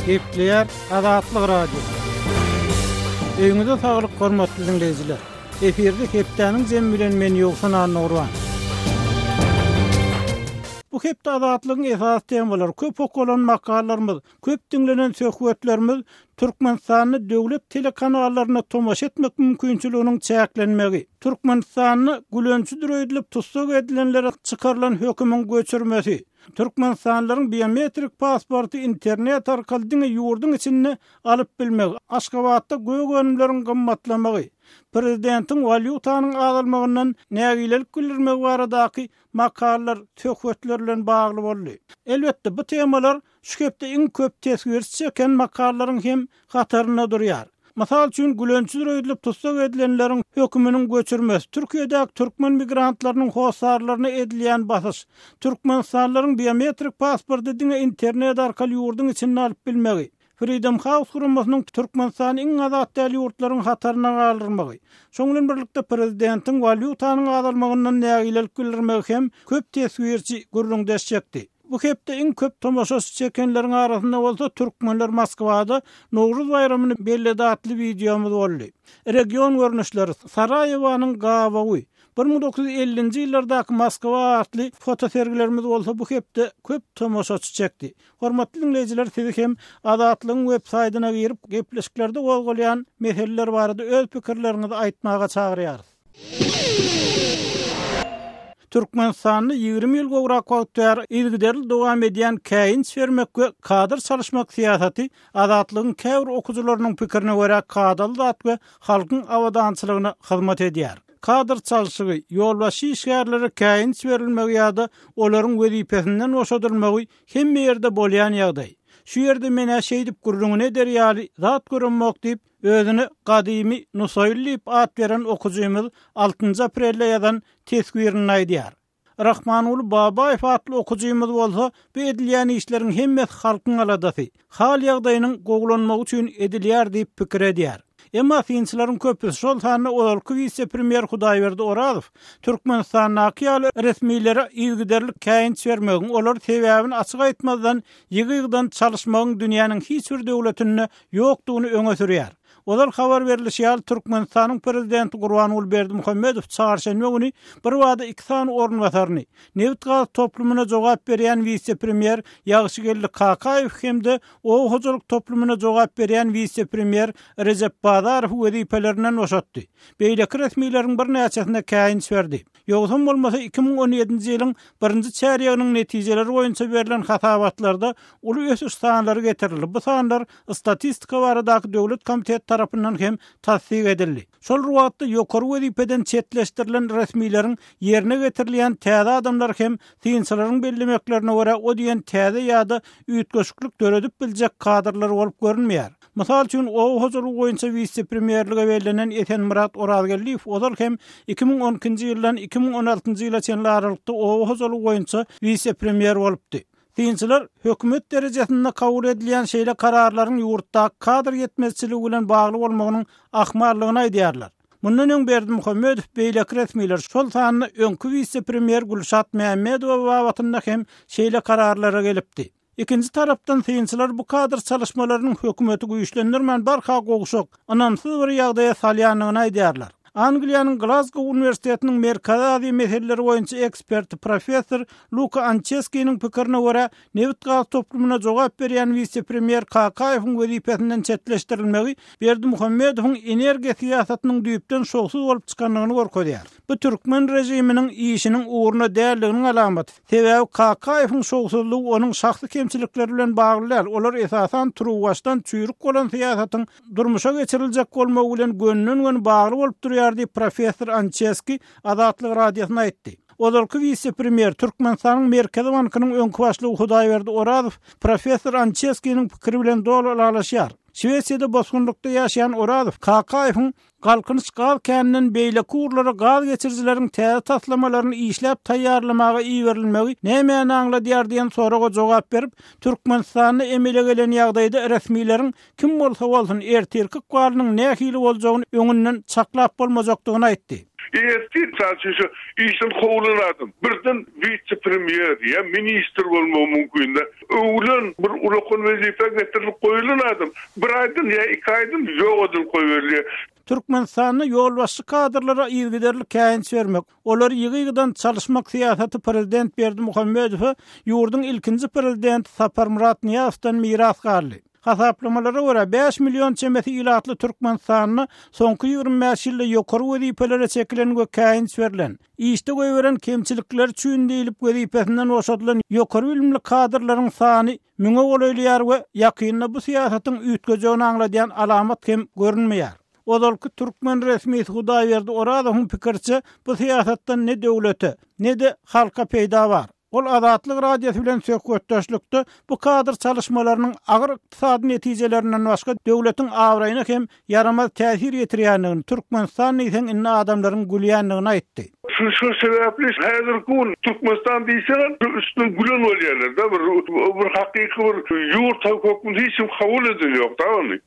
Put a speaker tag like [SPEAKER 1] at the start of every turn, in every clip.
[SPEAKER 1] Gepleýär Azatlyk Radiosy. Öýüňize saglyk hormatly diňleýjiler. Efirde hepdäniň jemi bilen men Ýowşan Annagurban. Bu hepde Azatlygyň esasy temalary, köp okalan makalalarymyz, Köp diňlenen söhbetlerimiz Türkmenistanda döwlet telekanallaryna tomaşa etmek mümkinçiliginiň çäklenmegi, Türkmenistanda gülençidir öýdülip tussag edilenlere çykarylan hökümiň göçürmesi, türkmenistanlylaryň biometrik pasporty internet arkaly diňe ýurduň içinde alyp bilmegi, Aşgabatda gök önümleriň gymmatlamagy, prezidentiň walýutanyň azalmagyndan nägilelik bildirmegi baradaky makalalar, söhbetler bilen bagly boldy. Elbetde, bu temalar Şu hepde iň köp teswir çeken makalalaryň hem hatarynda durýar. Mysal üçin, gülençidir öýdülip tussag edilenleriň höküminiň göçürmesi, Türkiýedäki türkmen migrantlarynyň hossarlaryna edilýän basyş, türkmenistanlylaryň biometrik pasporty diňe internet arkaly ýurduň içinde alyp bilmegi, Freedom House guramasynyň Türkmenistany iň azat däl ýurtlaryň hataryna galdyrmagy, şonuň bilen birlikde prezidentiň walýutanyň azalmagyndan nägilelik bildirmegi hem köp teswirçi gürrüňdeş çekdi. Bu hepde iň köp tomaşaçy çekenleriň arasynda bolsa Türkmenler Moskwada Nowruz baýramyny belledi atly wideomyz boldy. Region görnüşleri, Saraýewanyň gabawy, 1950-nji ýyllardaky Moskwa atly fotosergilerimiz bolsa bu hepde köp tomaşaçy çekdi. Hormatly diňleýjiler sizi hem Azatlygyň web saýdyna girip gepleşiklerde gozgalýan meseleler barada öz pikirleriňizi aýtmaga çagyrýarys. Türkmenistanda 20 ýyl gowrak wagt bäri yzygiderli dowam edýän käýinç bermek we kadr çalyşmak syýasaty Azatlygyň käbir okyjylarynyň pikirine görä kadaly zat we halkyň abadançylygyna hyzmat edýär. Kadr çalşygy, ýolbaşçy işgärlere käýinç berilmegi ýa-da olaryň wezipesinden boşadylmagy hemme ýerde bolýan ýagdaý. Şu ýerde men-ä şeýdip gürrüňini eder ýaly zat göremok diýip, Özüne Gadymy Nusaýly diýip at beren okyjymyz altynjy aprelde ýazan teswirinde aýdýar. Rahmanguly Babaýew atly okyjymyz bolsa bu edilýän işleriň hemmesi halkyň aladasy, hal-ýagdaýynyň gowulanmagy üçin edilýär diýip pikir edýär. Emma synçylaryň köpüsi, şol sanda ozalky wise-premýer Hudaýberdi Orazow Türkmenistandaky ýaly resmilere yzygiderli käýinç bermegiň, olary sebäbini açyk aýtmazdan ýygy-ýygydan çalyşmagyň dünýäniň hiç bir döwletinde ýokdugyny öňe sürýär. Ozal habar berlişi ýaly, Türkmenistanyň Prezidenti Gurbanguly Berdimuhamedow çarşenbe güni birbada iki sany orunbasaryny, nebit-gaz toplumyna jogap berýän wise-premýer Ýagşygeldi Kakaýew hem-de oba hojalyk toplumyna jogap berýän wise-premýer Rejep Bazarowy wezipelerinden boşatdy. Beýleki resmileriň birnäçesine käýinç berdi. Ýogsam bolmasa, 2017-nji ýylyň birinji çärýeginiň netijeleri boýunça berlen hasabatlarda uly ösüş sanlary getirildi, bu sanlar Statistika baradaky döwlet komiteti tarapyndan hem tassyk edildi. Şol bir wagtda, ýokary wezipeden çetleşdirilen resmileriň ýerine getirilýän täze adamlar hem synçylaryň bellemeklerine görä o diýen täze ýa-da üýtgeşiklik döredip biljek kadrlar bolup görünmeýär. Mysal üçin, oba hojalygy boýunça wise-premýerlige bellenen Esenmyrat Orazgeldiýew ozal hem 2012-nji ýyldan 2016-njy ýyla çenli aralykda oba hojalygy boýunça wise-premýer bolupdy. Synçylar hökümet derejesinde kabul edilýän şeýle kararlaryň ýurtdaky kadr ýetmezçiligi bilen bagly bolmagynyň ahmallygyny aýdýarlar. Mundan öň Berdimuhamedow beýleki resmiler, şol sanda öňki wise-premýer Gülşat Mämmedowa babatynda hem şeýle kararlara gelipdi. Ikinji tarapdan, synçylar bu kadr çalyşmalarynyň hökümeti güýçlendirmän barha gowşak, ynamsyz bir ýagdaýa salýandygyny aýdýarlar. Angliýanyň Glazgow uniwersitetiniň Merkezi Aziýa meseleleri boýunça eksperti professor Luka Ançeskiniň pikirine görä, nebit-gaz toplumyna jogap berýän wise-premýer Kakaýewiň wezipesinden çetleşdirilmegi Berdimuhamedowyň energiýa syýasatynyň düýpden şowsuz bolup çykandygyny görkezýär. Bu türkmen režiminiň işiniň ugruna däldiginiň alamaty. Sebäbi Kakaýewiň şowsuzlygy onuň şahsy kemçilikleri bilen bagly däl, olar esasan turuwbaşdan çüýrük bolan syýasatyň durmuşa geçiriljek bolmagy bilen gönüden-göni bagly bolup durýar diýip, professor Ançeski Azatlyk Radiosyna aýtdy. Ozalky wise-premýer, Türkmenistanyň Merkezi bankynyň öňki başlygy Hudaýberdi Orazow professor Ançeskiniň pikiri bilen doly ylalaşýar. Şwesiýada bosgunlykda ýaşaýan Orazow Kakaýewiň Galkynyş gaz käninden beýleki ugurlara gaz geçirijileriň täze taslamalaryny işläp taýýarlamaga iberilmegi nämäni aňladýar diýen soraga jogap berip, Türkmenistanda emele gelen ýagdaýda resmileriň kim bolsa bolsun ertirki ykbalynyň nähili boljagyny öňünden çaklap bolmajakdygyny aýtdy.
[SPEAKER 2] Ertir, mysal üçin, şu işden kowlan adam birden wise-premýer ýa ministr bolmagy mümkin-de. Öwülen, bir ulakan wezipä getirilip goýulan adam bir aýdan ýa iki aýdan ýok edilip goýberilýär.
[SPEAKER 1] Türkmenistanda ýolbaşçy kadrlara yzygiderli käýinç bermek, olary ýygy-ýygydan çalyşmak syýasaty prezident Berdimuhamedowa ýurduň ilkinji prezidenti Saparmyrat Nyýazowdan miras galdy. Hasaplamalara görä, bäş million çemesi ilatly Türkmenistanda soňky 25 ýylda ýokary wezipelere çekilen we käýinç berlen, işde goýberen kemçilikleri üçin diýlip wezipesinden boşadylan ýokary bilimli kadrlaryň sany müňe golaýlaýar we ýakynda bu syýasatyň üýtgejegini aňladýan alamat hem görünmeýär. Ozalky türkmen resmisi Hudaýberdi Orazowyň pikiriçe, bu syýasatdan ne döwlete, ne-de halka peýda bar. Ol Azatlyk Radiosy bilen söhbetdeşlikde bu kadr çalyşmalarynyň agyr ykdysady netijelerinden başga döwletiň abraýyna hem ýaramaz täsir ýetirýändigini, Türkmenistan diýseň indi adamlaryň gülýändigini aýtdy.
[SPEAKER 2] Şu şu sebäpli häzirki gün Türkmenistan diýseňem üstünden gülen bolýarlar-da bir bir hakyky bir ýurt hökmünde hiç kim kabul eden ýok-da ony.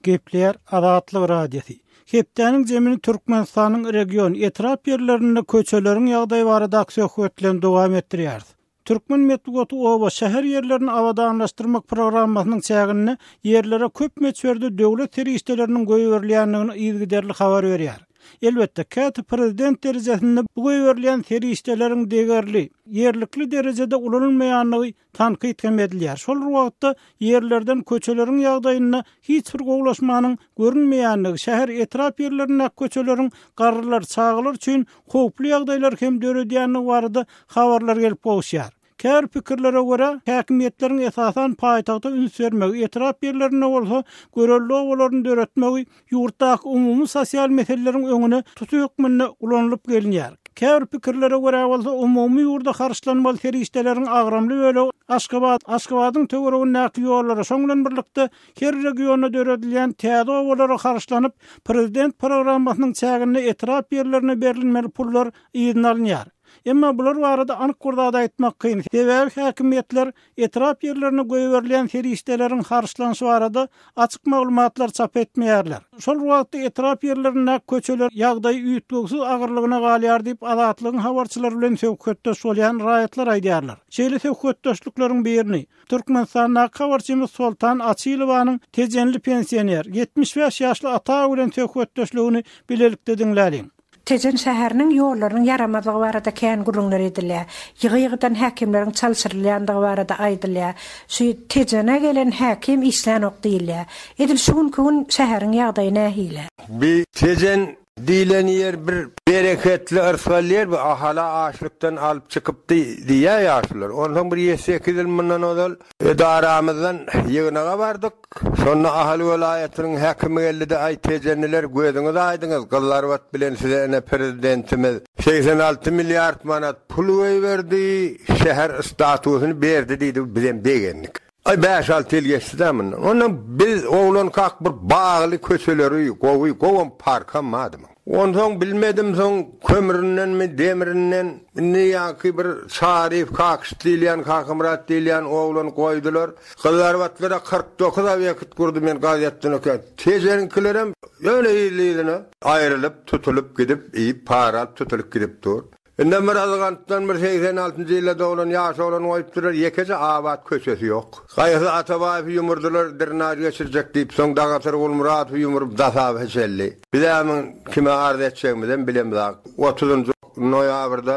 [SPEAKER 1] Gepleýär Azatlyk Radiosy. Hepdäniň jemini Türkmenistanyň region, etrap ýerlerinde köçeleriň ýagdaýy baradaky söhbet bilen dowam etdirýäris. Türkmen metbugaty oba, şäher ýerlerini abadanlaşdyrmak programmasynyň çäginde ýerlere köp möçberde döwlet serişdeleriniň goýberilýändigini yzygiderli habar berýär. Elbetde, käte prezident derejesinde bu goýberilýän serişdeleriň degerli, ýerlikli derejede ulanylmaýandygy tankyt hem edilýär. Şol bir wagtda, ýerlerden köçeleriň ýagdaýynda hiç bir gowulaşmanyň görünmeýändigi, şäher, etrap ýerlerindäki köçeleriň garrylar, çagalar üçin howply ýagdaýlary hem döredýändigi barada habarlar gelip gowuşýar. Käbir pikirlere görä, häkimiýetleriň esasan paýtagta üns bermegi, etrap ýerlerinde bolsa görelde obalaryny döretmegi ýurtdaky umumy sosial meseleleriň öňüne tuty hökmünde ulanylyp gelinýär. Käbir pikirlere görä bolsa, umumy ýurda harçlanmaly serişdeleriň agramly bölegi Aşgabat, Aşgabadyň töweregindäki ýollara, şoň bilen birlikde her regionda döredilýän täze obalara harçlanyp, prezident programmasynyň çäginde etrap ýerlerine berilmeli pullar yzyna alynýar. Emma bular barada anyk bir zat aýtmak kyn, sebäbi häkimiýetler Etrap ýerlerine goýberilýän serişdeleriň harçlanyşy barada açyk maglumatlar çap etmeýärler. Şol bir wagtda etrap ýerlerindäki köçeler ýagdaýy üýtgewsiz agyrlygyna galýar diýip, Azatlygyň habarçylary bilen söhbetdeş bolýan raýatlar aýdýarlar. Şeýle söhbetdeşlikleriň birini, Türkmenistandaky habarçymyz Soltan Açylowanyň tejenli pensioner, 75 ýaşly ata aga bilen söhbetdeşligini bilelikde diňläliň.
[SPEAKER 3] Tejen şäheriniň ýollarynyň ýaramazlygy barada kän gürrüňler edilýär. Ýygy-ýygydan häkimleriň çalşyrylýandygy barada aýdylýar. Şu Tejene gelen häkim işlänok diýilýär. Edil şu günki gün şäheriň ýagdaýy nähili?
[SPEAKER 4] Bi Tejen diýlen ýer bir bereketli yrsgally ýer, bi Ahala açlykdan alyp çykypdy diýýär ýaşulular. Onsoň bir ýedi-sekiz ýyl mundan ozal edaramyzdan ýygnaga bardyk. Şonda Ahal welaýatynyň häkimi geldi-de, Aý, tejenliler, gözüňiz aýdyňyz, Gyzlarbat bilen size ine prezidentimiz 86 milliard manat pul goýberdi, şäher statusyny berdi diýdi, bizem begendik. Aý, bäş-alty ýyl geçdi-dä mundan. Ondan biz oglankak bir bagly köçeleri, gowy, gowam parkam bardy muň. Onsoň bilmedim soň kömründenmi, demirinden, indi ýaňky bir Çaryýew Kakyş diýilýän, Kakamyrat diýilýän oglany goýdular. Gyzlarbatlara 49 obýekt gurdy men gazetden okýan. Tejeniňkilerem ýöne yzly-yzyna aýrylyp, tutulyp gidip, iýip, para alyp tutulyp gidip dur. Indem bir Yzgantdan bir 86-njy ýylda doglan ýaş oglan goýupdyrlar, ýekeje abat köçesi ýok. Gaýgy Atabaýewi ýumurdylar, drenaž geçirjek diýip, soň Dagatar Gulmyradowy ýumuryp Dasaby çeldi. Biz-ä muň kime arz etjegimizem bilemzok. Otuzynjy noýabrda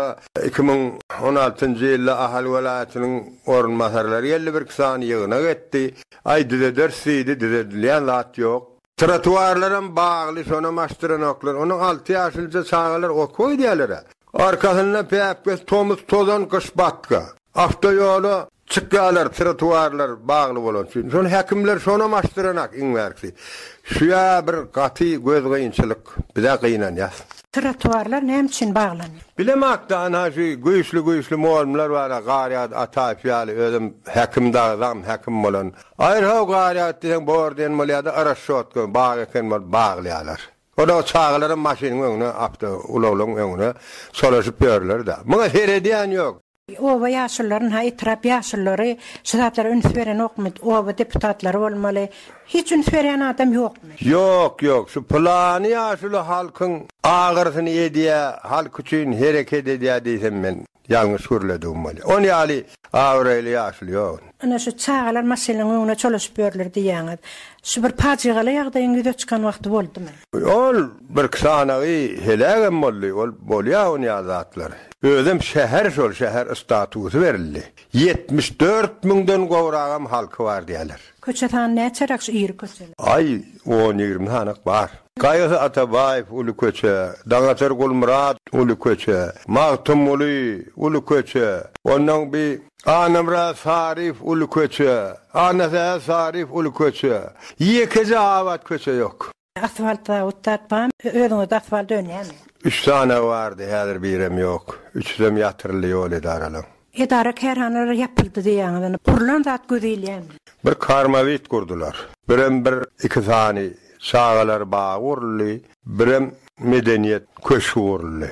[SPEAKER 4] 2016-njy ýylda Ahal welaýatynyň orunbasarlary geldi, birki sany ýygnak etdi. Aý, düzederis diýdi, düzedilýän zat ýok. Trotuarlaram bagly, şonam açdyranoklar. Onuň alty ýaşlyja çagalar okuwa gidýärler-ä. Arkasynda päpgesi tomus tozan, gyş batga. Awtoýola çykýarlar, trotuarlar bagly bolany üçin. Şony häkimler şonam açdyranak iň bärkisi. Şu-ýa bir gaty gözgyňçylyk. Biz-ä gynanýas.
[SPEAKER 3] Trotuarlar näme üçin baglanýar?
[SPEAKER 4] Bilemakda ana şu güýçli-güýçli mugallymlar bar-a, Garýagdy Ataýew ýaly, özem häkim dagy zam häkim bolan. Aýr-how garýagdy diýseň bor diýen bolýar-da, rasçotka bag eken bolup baglaýarlar. Olar çagalaram maşynyň öňüne, awtoulaglaryň öňüne çolaşyp ýörler-de. Muňa seredýän ýok.
[SPEAKER 3] Oba ýaşulularyny ha etrap ýaşululary şu zatlara üns berenokmy? Oba deputatlary bolmaly. Hiç üns berýän adam ýokmy?
[SPEAKER 4] Ýok ýok şu pylany ýaşuly halkyň agyrysyny edýä halk üçin hereket edýä diýsem men ýalňyş gürledigim bolýa. On ýaly abraýly ýaşuly ýok.
[SPEAKER 3] Ine şu çagalar maşynyň öňüne çolaşyp ýörler diýýäňiz. Şu bir pajygaly ýagdaýyň ýüze çykan wagty boldumy?
[SPEAKER 4] Ol birki sanagy helägem boldy, ol bolýa on ýaly zatlar. Özem şäher şol şäher statusy berildi. 74 müňden gowragam halky bar diýýäler.
[SPEAKER 3] Köçe sany näçeräk şu iri köçeler?
[SPEAKER 4] Aý, on-ýigrimi sanak bar. Gaýgy Atabaýew uly köçe, Daňatar Gulmyrat uly köçe, Magtymguly uly köçe, onnoň bi Annamyrat Saryýew uly köçe, Annasähet Saryýew uly köçe. Ýekeje abat köçe ýok.
[SPEAKER 3] Asfalt zawod zat barmy? Özüňizde asfalt önýärmi?
[SPEAKER 4] Üç sany bardy, häzir birem ýok. Üçüsem ýatyryldy ýol edaralaň.
[SPEAKER 3] Edara-kärhanalar ýapyldy diýýäňiz, indi gurlan zat göze ilýärmi?
[SPEAKER 4] Bir karmawit gurdular. Birem bir iki sany çagalar bagy guruldy. Birem Medeniýet köşgi guruldy.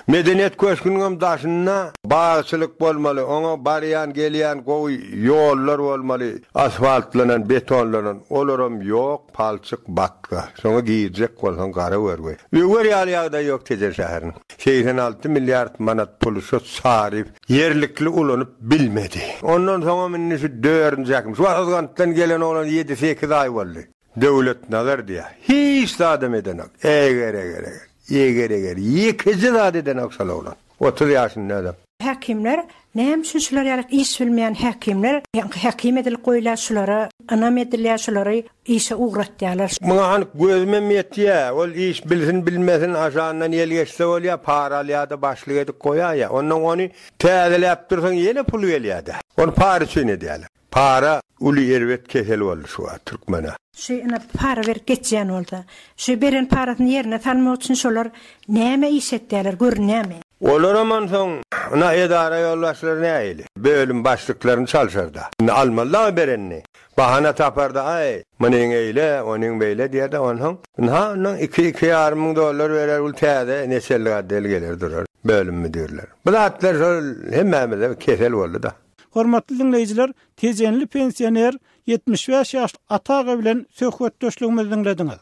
[SPEAKER 4] Medeniýet köşgüniňem daşynda bagçylyk bolmaly, oňa barýan-gelýän gowy ýollar bolmaly, asfaltlanan, betonlanan, olaram ýok, palçyk, batga. Şoňa girjek bolsaň gara görgi. Öwer ýaly ýagdaýy ýok Tejen şäheriniň. 86 milliard manat puly şo Saryýew ýerlikli ulanyp bilmedi. Ondan soňam indi şu dördünji häkim, şu wagt Yzgantdan gelen oglan ýedi-sekiz aý boldy. Döwletnazar diýýär. Hiç zadam edenok. Eger-eger-eger. Eger-eger. Ýekeje zat edenok şol oglan. 30 ýaşynda özem.
[SPEAKER 3] Häkimler näme üçin şular ýaly iş bilmeýän häkimler ýaňky häkim edilip goýulýar şulara ynam edilýär şulary işe ugratýarlar.
[SPEAKER 4] Muňa anyk gözümem ýetýär. Ol iş bilsin bilmesin aşandan ýel geçse bolýar, para alýar-da başlyk edip goýaýýar. Onnoň ony täzeläp dursaň ýene pul gelýär-dä. Ony para üçin edýärler. Para uly erbet kesel boldy şu wagt türkmene.
[SPEAKER 3] Şu ine para berip geçýän bolsa, şu beren parasyny ýerine salmak üçin şolar näme iş etýärler görünýärmi?
[SPEAKER 4] Olaram onsoň ina edara ýolbaşçylary nähili? Bölüm başlyklaryny çalşarda. Indi almaly-da berenini. Bahana taparda aý, munyň eýle, onuň beýle diýer-de onsoň ynha ondan iki, iki ýarym müň dollar berer ul täze neçellik otdel geler durar bölüm müdirleri. Bu zatlar şol hemmämize kesel boldy-da.
[SPEAKER 1] Hormatly diňleýjiler, tejenli pensioner, 75 ýaşly Ata aga bilen söhbetdeşligimizi diňlediňiz.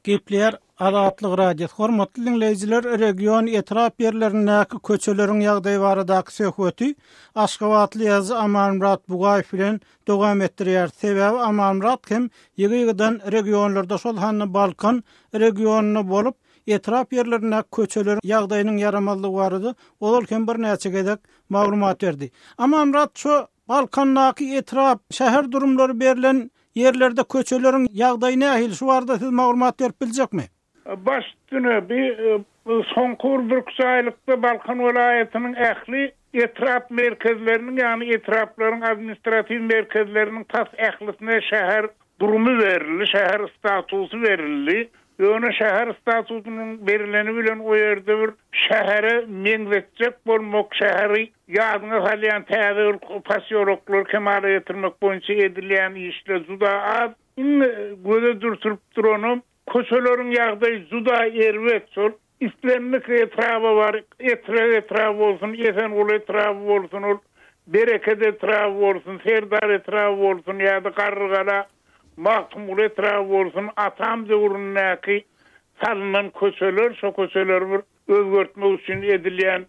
[SPEAKER 1] Gepleýär Azatlyk Radiosy. Hormatly diňleýjiler, region, etrap ýerlerindäki köçeleriň ýagdaýy baradaky söhbeti aşgabatly ýazyjy Amanmyrat Bugaýew bilen dowam etdirýäris. Sebäbi Amanmyrat hem ýygy-ýygydan regionlarda, şol sanda Balkan regionynda bolup, Etrap ýerlerindäki köçeleriň ýagdaýynyň ýaramazlygy barada ozal hem birnäçe gezek maglumat berdi. Amanmyrat şu Balkandaky etrap, şäher durumlary berlen ýerlerde köçeleriň ýagdaýy nähili, şu barada siz maglumat berip biljekmi?
[SPEAKER 5] Baş üstüne, bi soňky bir birküç aýlykda Balkan welaýatynyň ähli etrap merkezleriniň, ýagny etraplaryň administratiw merkezleriniň tas ählisine şäher durumy berildi, şäher statusy berildi. Ýöne şäher statusynyň berileni bilen o ýerde bir şähere meňzetjek bolmak, şäheri ýadyňa salýan täze bir posýoloklary kemala getirmek boýunça edilýän işler juda az. Iň göze dürtülip duranam, köçeleriň ýagdaýy juda erbet. Şol islendik etraba bar, Etrek etraby bolsun, Esenguly etraby bolsun, ol Bereket etraby bolsun, Serdar etraby bolsun ýa-da Garrygala, Magtymguly etraby bolsun, atam döwründäki salnynan köçeler, şo köçeleri bir özgertmek üçin edilýän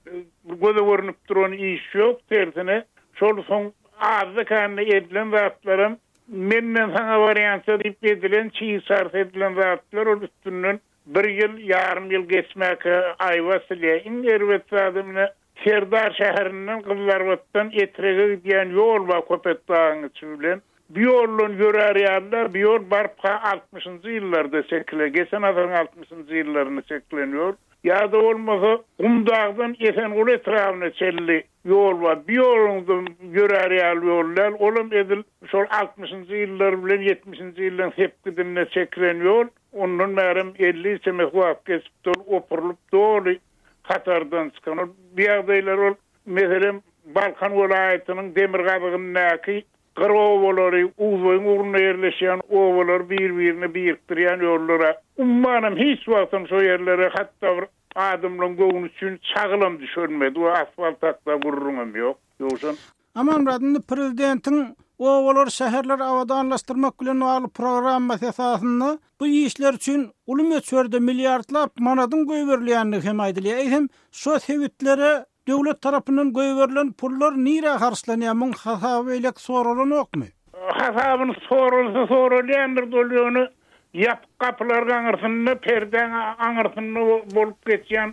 [SPEAKER 5] göze görnüp duran iş ýok, tersine, şol soň azda-kände edilen zatlaram menden saňa barýança diýip edilen, çig-çarys edilen zatlar, ol üstünden bir ýyl, ýarym ýyl geçmäkä aýba asylýar. Iň erbet zadam ine, Serdar şäherinden Gyzylarbatdan Etrege gidýän ýol bar Köpetdagyň içi bilen. Bu ýoldan ýörär ýalylar, bu ýol baryp-ha altmyşynjy ýyllarda çekilen, geçen asyryň altmyşynjy ýyllarynda çekilen ýol. Ýa-da bolmasa Gumdagdan Esenguly etrabyna çenli ýol bar. Bu ýoluň-da ýörär ýaly ýol däl. Olam edil şol altmyşynjy ýyllar bilen ýetmişinji ýyllaryň sepgidinde çekilen ýol. Ondan bärem 50 çemesi wagt geçipdi, ol opurylyp doly hatardan çykan. Ol bu ýagdaýlar ol, meselem, Balkan welaýatynyň demirgazygyndaky gyr obalary, Uzboýuň ugrunda ýerleşýän obalary bir-birine birikdirýän ýollara ummanam hiç wagtam şo ýerlere hatda bir Adamlaryň göwni üçin çagylam düşelmedi we asfalt hakda gürrüňem ýok. Ýowşan.
[SPEAKER 1] Amanmyrat, indi prezidentiň obalary, şäherleri abadanlaşdyrmak bilen bagly programmasy esasynda bu işler üçin uly möçberde milliardlap manadyň goýberilýändigi hem aýdylýar. Eýsem, şo sebitlere döwlet tarapyndan goýberilen pullar nirä harçlanýar, muň hasaby beýleki soralanokmy?
[SPEAKER 5] Hasabyny soralsa soralýandyr ol ýöne ýapyk gapylaryň aňyrsynda, perdäň aňyrsynda bolup geçýän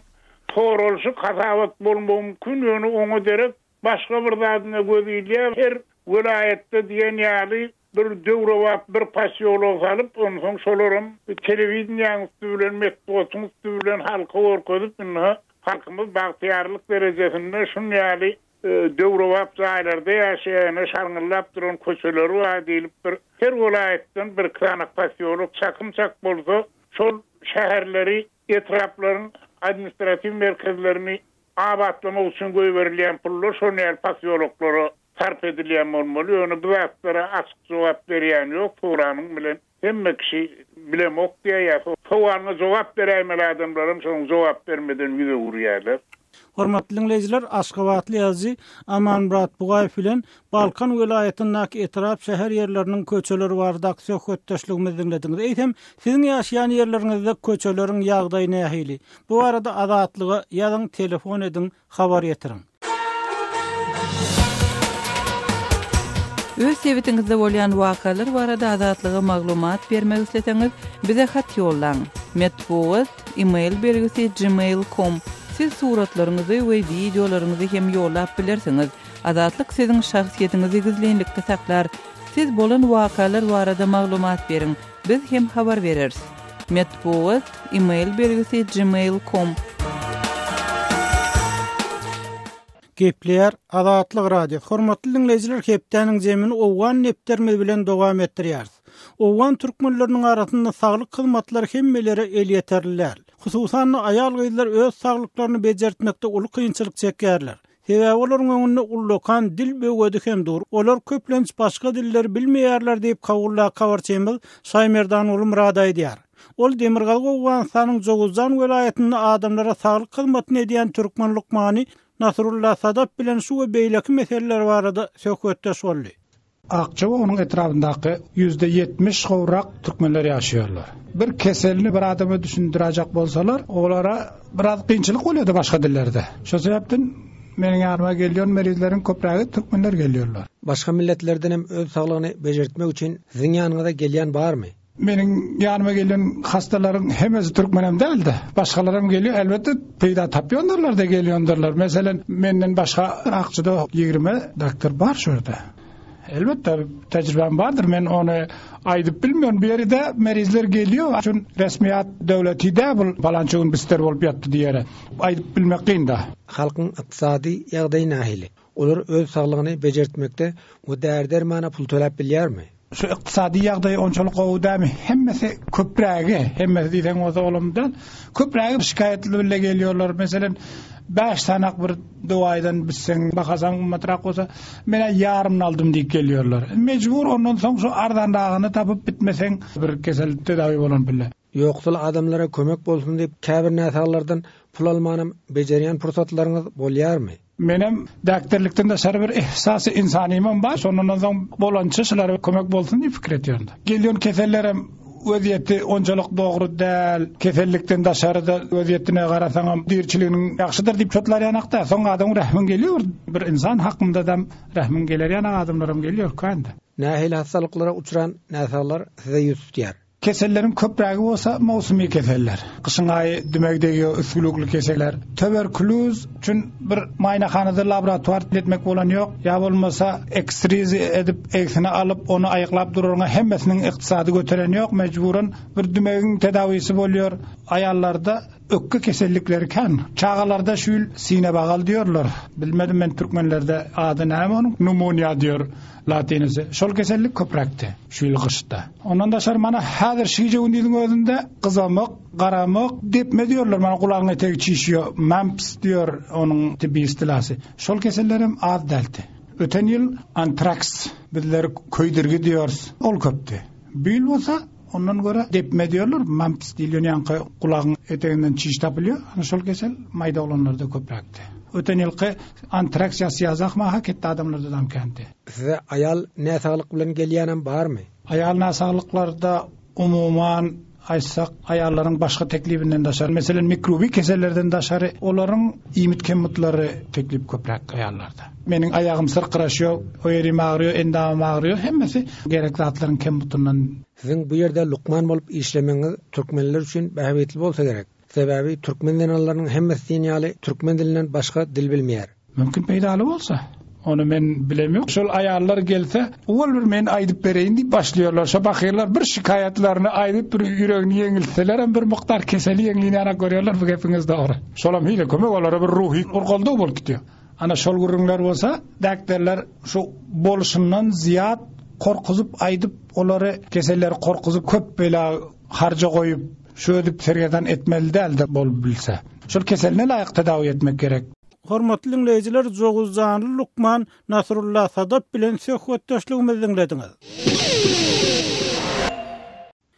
[SPEAKER 5] soralyşyk, hasabat bolmagy mümkin, ýöne oňa derek başga bir zadyna göz ilýär, her welaýatda diýen ýaly bir döwrebap bir posýolok salyp, onsoň şolaram telewideniýäň üsti bilen, metbugatyň üsti bilen halka görkezip, ynha, halkymyz bagtyýarlyk derejesinde şun ýaly döwrebap jaýlarda ýaşaýar, ine, şarňyldap duran köçeleri bar diýlip bir her welaýatdan birki sany posýolok çakym-çak bolsa, şol şäherleri, etraplaryň administratiw merkezlerini abatlamak üçin goýberilýän pullar şol ýaly posýoloklara sarp edilýän bolmaly, ýöne bu zatlara açyk jogap berýän ýok, soranyň bilen hemme kişi bilemok diýýär, ýa sowalyňa jogap beräýmeli adamlaram şonuň jogap bermeden ýüz öwürýärler.
[SPEAKER 1] Hormatly diňleýjiler, aşgabatly ýazyjy Amanmyrat Bugaýew bilen Balkan welaýatyndaky etrap, şäher ýerleriniň köçeleri baradaky söhbetdeşligimizi diňlediňiz. Eýsem, siziň ýaşaýan ýerleriňizde köçeleriň ýagdaýy nähili? Bu barada Azatlyga ýazyň, telefon ediň, habar ýetiriň.
[SPEAKER 6] Öz sebitiňizde bolýan wakalar barada Azatlyga maglumat bermek isleseňiz, bize hat ýollaň. Metbugat, e-mail belgisi gmail com. Siz suratlaryňyzy we wideolaryňyzy hem ýollap bilersiňiz. Azatlyk siziň şahsyýetiňizi gizlinlikde saklar. Siz bolan wakalar barada maglumat beriň, biz hem habar bereris. Metbugat, e-mail belgisi gmail com.
[SPEAKER 1] Gepleýär Azatlyk Radiosy. Hormatly diňleýjiler hepdäniň jemini owgan depderimiz bilen dowam etdirýäris. Owgan türkmenleriniň arasynda saglyk hyzmatlary hemmelere elýeterli däl. Hususan-da aýal-gyzlar öz saglyklaryny bejertmekde uly kynçylyk çekýärler. Sebäbi olaryň öňünde ullakan dil böwedi hem dur. Olar köplenç başga dilleri bilmeýärler diýip, Kabuldaky habarçymyz Şaýmerdanguly Myrat aýdýar. Ol Demirgazyk Owganystanyň Jowuzjan welaýatynda adamlara saglyk hyzmatyny edýän türkmen lukmany Nasrulla Sadap bilen şu we beýleki meseleler barada söhbetdeş boldy.
[SPEAKER 7] Akja we onuň etrabyndaky 70% gowrak türkmenler ýaşaýarlar. Bir keselini bir adama düşündirajak bolsalar, olara biraz kynçylyk bolýardy başga dillerde. Şo sebäpden meniň ýanyma gelýän merizleriň köprägi türkmenler gelýärler.
[SPEAKER 8] Başga milletlerden hem öz saglygyny bejertmek üçin siziň ýanyňyza gelýän barmy?
[SPEAKER 7] Meniň ýanyma gelen hastalaryň hemmesi türkmenem däl-de, başgalaram gelýär. Elbetde, peýda tapýandyrlar-da gelýändirler. Meselem, menden başga Akjada 20 doktor bar şu ýerde. Elbetde, tejribäm bardyr. Men ony aýdyp bilmeýän. Bu ýerde merizler gelýär. Üçin resmiýat döwleti däl bu palança gün bister bolup ýatdy diýere. Aýdyp bilmek kyn-da.
[SPEAKER 8] Halkyň ykdysady ýagdaýy nähili? Olar öz saglygyny bejertmekde we däri-dermana pul töläp bilýärmi?
[SPEAKER 7] Şu ykdysady ýagdaýy onçalyk gowy dälmi? Hemmesi köprägi, hemmesi diýseň bolsa olam däl. Köprägi şikaýatly bile gelýärler. Meselem, bäş sanak bir dowaýdan bitseň, bahasaň gymmatrak bolsa, men-ä ýarymyny aldym diýip gelýärler. Mejbur ondan soň şu arzanragyny tapyp bitmeseň bir kesel tedawi bolan bile.
[SPEAKER 8] Ýoksul adamlara kömek bolsun diýip käbir näsaglardan pul almanam bejerýän pursatlaryňyz bolýarmy?
[SPEAKER 7] Menem däkderlikden daşary bir ehsasy insanymam bar. Şondan soň bolança şulara kömek bolsun diýip pikir etýän. Gelýän kesellerem wezýeti onçalyk dogry däl. Kesellikden daşary-da wezýetine garasaňam diriçiliginiň ýagşydyr diýip çotlar ýanakda. Soň adamyň rehmiň gelýär. Bir insan hakynda-da rehmiň geler ýanak adamlaram gelýär kän-de.
[SPEAKER 8] Nähili hassalyklara uçran näsaglar size ýüz tutýar?
[SPEAKER 7] Keselleriň köprägi bolsa mowsumy keseller. Gyşyň aýy dümeg degýär, üsgülewükli keseller. Tuberkulýoz üçin bir maýnahanada laboratuar etmek bolan ýok. Ýa bolmasa ekstrizi edip egsini alyp ony aýyklap duraryňa hemmesiniň ykdysady göteren ýok. Mejburan bir dümegiň tedawisi bolýar. Aýallarda Ökge kesellikleri kän. Çagalarda şu ýyl sinebagal diýorlar. Bilmedim men türkmenlerde ady näme onuň? Pneumonia diýor latynysy. Şol kesellik köpräkdi şu ýyl gyşda. Ondan daşary mana häzir şu gije gündiziň özünde gyzamyk, garamyk, depme diýorlar mana gulagyň etegi çişýo, mumps diýor onuň tibbi istilasy. Şol kesellerem az däldi. Öten ýyl antraks, bizler köýdürgi diýorys, ol köpdi. Bu ýyl bolsa. Ondan görä depme diýerler, mamps diýilýän ýaňky gulagyň eteginden çiş tapylýar. Ana şol kesel maýda oglanlarda köpräkdi. Öten ýylky antraks ýa syýazahma-ha ketde adamlardadam kändi.
[SPEAKER 8] Size aýal näsaglyk bilen gelýänem barmy?
[SPEAKER 7] Aýal näsaglyklarda umuman aýtsak, aýallaryň başga teklibinden daşary, meselem, mikrobiý kesellerden daşary, olaryň iýmit kemmutlary teklip köpräk aýallarda. Meniň aýagym syrkyraşýar, o ýerim agyrýar, endamym agyrýar, hemmesi gerek zatlaryň kemmutyndan.
[SPEAKER 8] Siziň bu ýerde lukman bolup işlemegiňiz türkmenler üçin bähbitli bolsa gerek. Sebäbi türkmen zenanlarynyň hemmesi diýen ýaly türkmen dilinden başga dil bilmeýär.
[SPEAKER 7] Mümkin peýdaly bolsa. Ony men bilemok. Şol aýallar gelse, owal bir men aýdyp bereýin diýip başlaýarlar. Şo bahyrlar bir şikaýatlaryny aýdyp bir ýüregini ýeňiltselerem bir mukdar keseli ýeňlin ýanak görýärler. Bu gepiňiz dogry. Şolam hili kömek olara bir ruhy bir goldaw bolup gidýär. Ana şol gürrüňler bolsa, däkderler şu bolşundan zyýat korkuzyp aýdyp olary keselleri korkuzyp köp bela harja goýup şu edip sergezdan etmeli däldir bolup bilse. Şol keseline laýyk tedawi etmek gerek.
[SPEAKER 1] Hormatly diňleýjiler joguzjanly lukman Nasrulla Sadap bilen söhbetdeşligimizi diňlediňiz.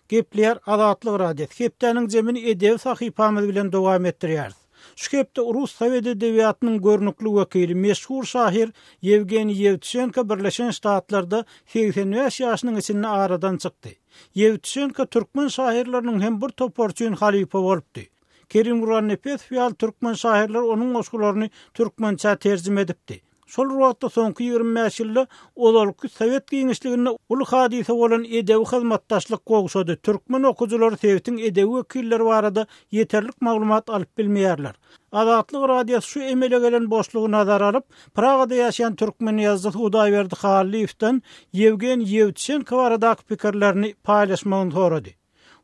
[SPEAKER 1] Gepleýär Azatlyk Radiosy. Hepdäniň jemini edebi sahypamyz bilen dowam etdirýäris. Şu hepde rus sowet edebiýatynyň görnükli wekili, meşhur şahyr Ýewgeniý Ýewtuşenko Birleşen Ştatlarda 85 ýaşynyň içinde aradan çykdy. Ýewtuşenko türkmen şahyrlarynyň hem bir topary üçin halypa bolupdy. Kerim Gurbannepesow ýaly türkmen şahyrlary onuň goşgularyny türkmençä terjime edipdi. Şol bir wagtda soňky 25 ýylda ozalky sowet giňişliginde uly hadysa bolan edebi hyzmatdaşlyk gowşady, türkmen okyjylary sebitiň edebi wekilleri barada ýeterlik maglumat alyp bilmeýärler. Azatlyk Radiosy şu emele gelen boşlugy nazara alyp, Pragada ýaşaýan türkmen ýazyjysy Hudaýberdi Hallyýewden Ýewgeniý Ýewtuşenko baradaky pikirlerini paýlaşmagyny sorady.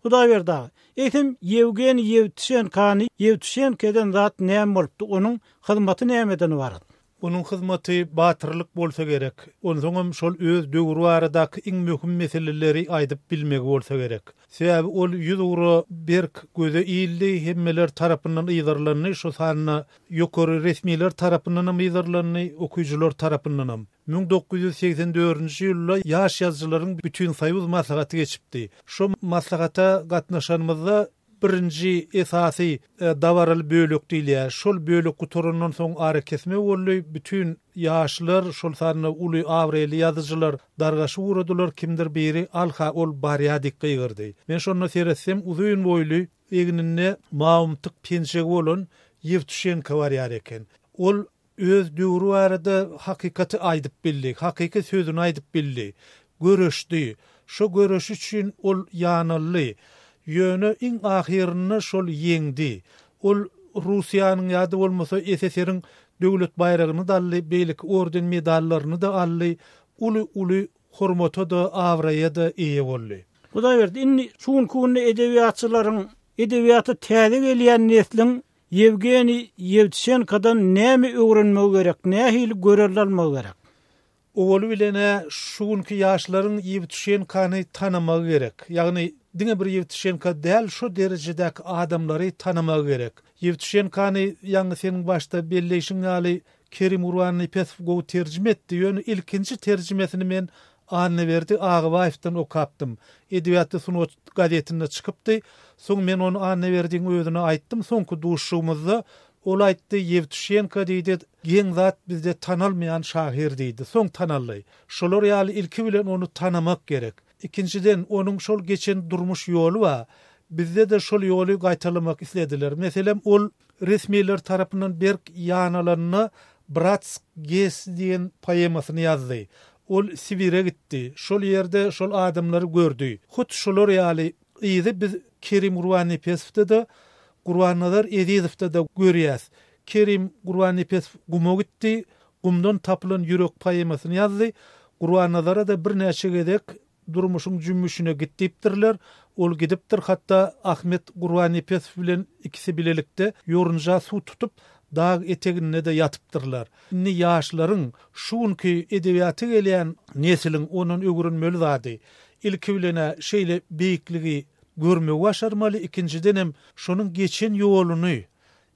[SPEAKER 1] Hudaýberdi aga, eýsem Ýewgeniý Ýewtuşenkany Ýewtuşenko eden zat näme bolupdy, onuň hyzmaty nämeden ybarat?
[SPEAKER 9] Onuň hyzmaty batyrlyk bolsa gerek. Onsoňam şol öz döwri baradaky iň möhüm meseleleri aýdyp bilmegi bolsa gerek. Sebäbi ol ýüzugra berk göze ildi, hemmeler tarapyndan yzarlandy, şo sanda ýokary resmiler tarapyndanam yzarlandy, okyjylar tarapyndanam. 1984-nji ýylda ýaş ýazyjylaryň Bütinsoýuz maslahaty geçipdi. Şo maslahata gatnaşanymyzda birinji esasy dabaraly bölek diýilýär. Şol bölek gutarandan soň arakesme boldy. Bütin ýaşlar, şol sanda uly abraýly ýazyjylar dargaşyp ugradylar. Kimdir biri Alha, ol barýa diýip gygyrdy. Men şonda seretsem, uzyn boýly, egninde mawumtyk penjegi bolan Ýewtuşenko barýar eken. Ol Öz döwri barada hakykaty aýdyp bildi, hakyky sözüni aýdyp bildi. Göreşdi. Şo göreşi üçin ol ýanaldy. Ýöne iň ahyrynda şol ýeňdi. Ol Russiýanyň ýa-da bolmasa SSR-iň döwlet baýragyny-da aldy, beýleki orden-medallaryny-da aldy, uly-uly hormata-da, abraýa-da eýe boldy.
[SPEAKER 1] Hudaýberdi, indi şu günki günde edebiýatçylaryň, edebiýata täze gelýän nesliň Ýewgeniý Ýewtuşenkodan näme öwrenmegi gerek, nähili görelde almagy gerek?
[SPEAKER 9] Owaly bilen-ä şu günki ýaşlaryň Ýewtuşenkony tanamagy gerek. Ýagny diňe bir Ýewtuşenko däl, şo derejedäki adamlary tanamagy gerek. Ýewtuşenkony ýaňy seniň başda belleýşiň ýaly Kerim Gurbannepesow gowy terjime etdi, ýöne ilkinji terjimesini men Annaberdi Agabaýewden okapdym. Edebiýat we sungat gazetinde çykypdy. Soň men ony Annaberdiň özüne aýtdym. Soňky duşuşygymyzda ol aýtdy, Ýewtuşenko diýdi, geň zat bizde tanalmaýan şahyr diýdi. Soň tanaldy. Şolar ýaly ilki bilen ony tanamak gerek. Ikinjiden, onuň şol geçen durmuş ýoly bar. Bizde-de şol ýoly gaýtalamak islediler. Meselem, ol resmiler tarapyndan berk ýanalanda Bratsk GES diýen poemasyny ýazdy. Ol Sibire gitdi. Şol ýerde şol adamlary gördi. Hut şolar ýaly yzy biz Kerim Gurbannepesowda-da, Gurbannazar Ezizowda-da görýäs. Kerim Gurbannepesow guma gitdi, Gumdan tapylan ýürek poemasyny ýazdy. Gurbannazara-da birnäçe gezek Durmuşyň jümmüşine git diýipdirler. Ol gidipdir, hatda Ahmet Gurbannepesow bilen ikisi bilelikde ýorunja suw tutup, dag eteginde-de ýatypdyrlar. Indi ýaşlaryň, şu günki edebiýata gelýän nesliň ondan öwrenmeli zady, ilki bilen-ä şeýle beýikligi görmegi başarmaly, ikinjidenem şonuň geçen ýoluny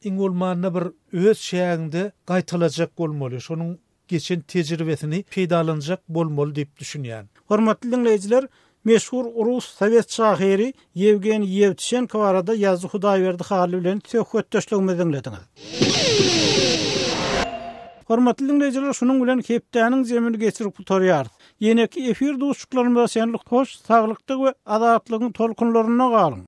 [SPEAKER 9] iň bolmanda bir öz çägiňde gaýtalajak bolmaly, şonuň geçen tejribesini peýdalanjak bolmaly diýip düşünýän.
[SPEAKER 1] Hormatly diňleýjiler, Meşhur rus sowet şahyry Ýewgeniý Ýewtuşenko barada ýazyjy Hudaýberdi Hally bilen söhbetdeşligimizi diňlediňiz. Hormatly diňleýjiler, şunuň bilen hepdäniň jemini geçirip gutarýarys. Ýeneki efir duşuşyklarymyza çenli hoş saglykda we azatlygyň tolkunlarynda galyň!